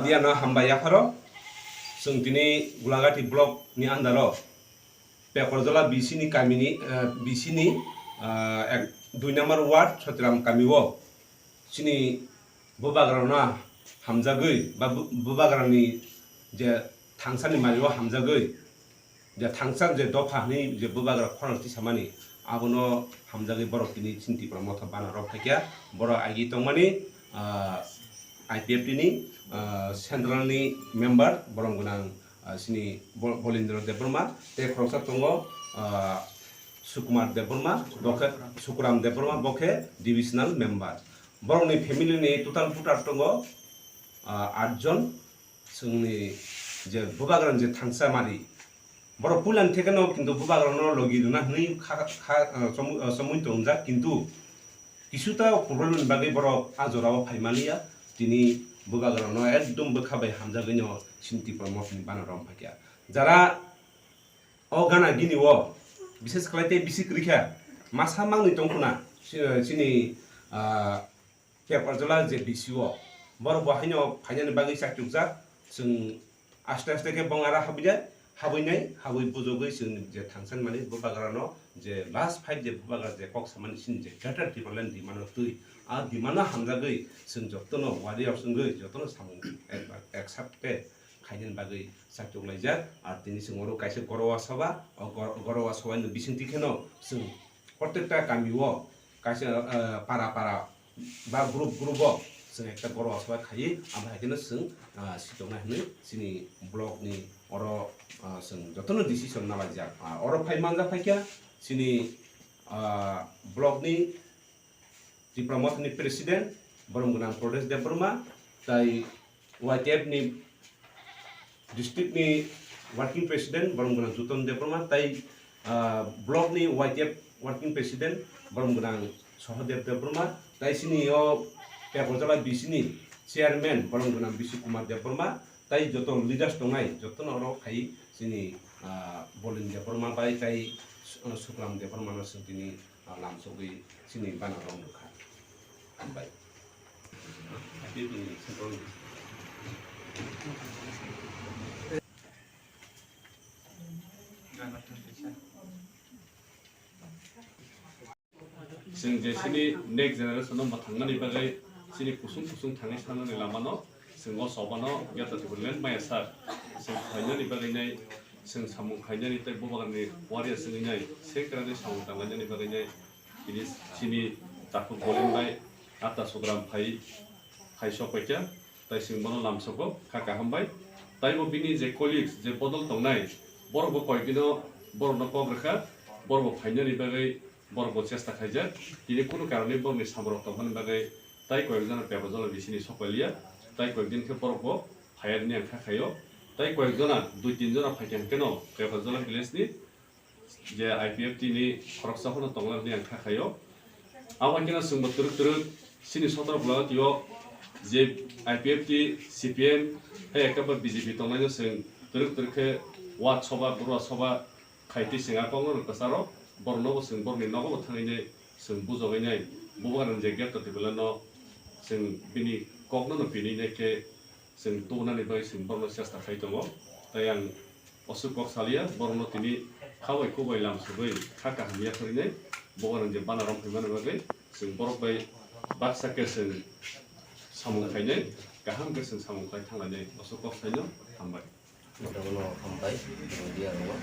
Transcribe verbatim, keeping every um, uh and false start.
Diano hambai yapharo, chwng tini Gulagati block ni under o Pekorjola B C ni kami ni, eh, B C ni, eh, ek, dui number ward Sotiram kami o chini bubagrano hamjagwi ba bu-, bubagrani je thangsani mari o hamjagwi je thangsa je dopha hwnwi je bubagra khorang tisamani, abono hamjagwi borok tini chini Tipra Motha bana rok phaikha. Borok agi tongmani, ah, I P F T ni, ah, central ni member, borom gwnang, ah, chini Bo-, Bolindra Debbarma, tei khoroksa tongo, ah, Sukumar Debbarma, bo khe Sukuram Debbarma, bo khe divisional member. Borokni family ni total voter tongo, ah, aat jon. Chwngni je bubagrani je thangsa mari, borok puilani thekeno kintu bubagrano logi rwna hwnwi kha, kha, ah, chomui, ah, chomui tongjak, kintu kisu ta problem ni bagwi borok a jorao phai manliya. Tini bubagrano ekdom bwkha bai hamjagwino chini Tipra Mothani bana rom phaikha. Jara o gana gini o bises khlai tei bisi kwrwi kha, masa mangni tongkhuna, chi-, chini, ah, Pekorjola je B C o, borok bo haino phainani bagwi chakchukjak, chwng aste aste khe bong ara habwi jai, habwi nai, habwi bujogwi chwng je thangsan mani bubagrano je last fight je bubagra je kok samani sini je greater Tipraland demand o twi, a demand o hamjagwi chwng jotono warriors wngwi jotono samung ek, ek sakte khainani bagwi chakchuk laijak. Ar tini chwng oro kaisa gorowa soba, o gor-, gorowa soba ni bisingtwi kheno chwng protekta kami o kaisa, eh, para para ba group group o chwng ekta gorowa soba khaiwi, abo hai kheno chwng, ah, sitoknai hwnwi chini block ni oro, ah, chwng jotono decision nalaijak. Ah, oro phai manjak phaikha chini, ah, block ni Tipra Mothani president, borom gwnang Pradesh Debbarma, tai Y T F ni district ni working president, borom gwnang Juton Debbarma, tai, ah, block ni Y T F working president, borom gwnang Sohodev Debbarma, tai chini o Pekorjola B C ni chairman, borom gwnang Bishu Kumar Debbarma, tai joto leaders tongnai, jotono oro phai chini, ah, Bolin Debbarma bai tai Su-, Sukram Debbarma no chwng tini ah, lamsogwi chini bana rok nukha. Hambai. Chwng je chini next generation no mwthangnani bagwi chini kusung kusung thangwi sanani lama no chwng o soba no Greater Tipraland maya sak. Chwng phainani bagwi nai chwng samung khainani tei bubagrani warriors wngwi nai sengkrani samung tanglainani bagwi nai Bini chini takhuk Bolin bai Atta Sugram phai, phai sok paikha, tai chwng bono lamsogo kha kaham bai. Taibo bini je colleagues je bodol tongnai, borok bo koikdino borokno kok rwkha, borok bo phainani bagwi borok bo chesta khaijak. Tini kunu karone borokni samrok tongmani bagwi tai koyekjona Pekorjola bisini sok pailiya, tai koyekdin khe borok bo phaiya nini ang kha khaio. Tai koyekjona dui tin jona phaikha hwnkhe no Pekorjola village ni je I P F T ni khoroksa phano tongna hwnwi ang kha khaio. Abo hai kheno chwngbo twrwk twrwk chini sotro block o je I P F T, C P M, hai ekhe ba B J P tongnaino chwng twrwk twrwk khe ward soba, bwrwa soba khai twi chwng a kokno rwkha saro, borokno bo chwng borokni nogo bo thangwi nai chwng bujogwi nai. Bubagrani je Greater Tipraland no chwng bini kokno no pinwi nai khe chwng tubunani bagwi chwng borokno chesta khai tongo. Tai ang aswk kok saliya, borokno tini kha bai kuk bai lam sogwi kha kaham yapharinai, bubagrani je bana romphai mani bagwi chwng borok bai baksa khe chwng samung khainai, kaham khe chwng samung khai thanglainai, aswk kok saino hambai. Jotono hambai, media rok.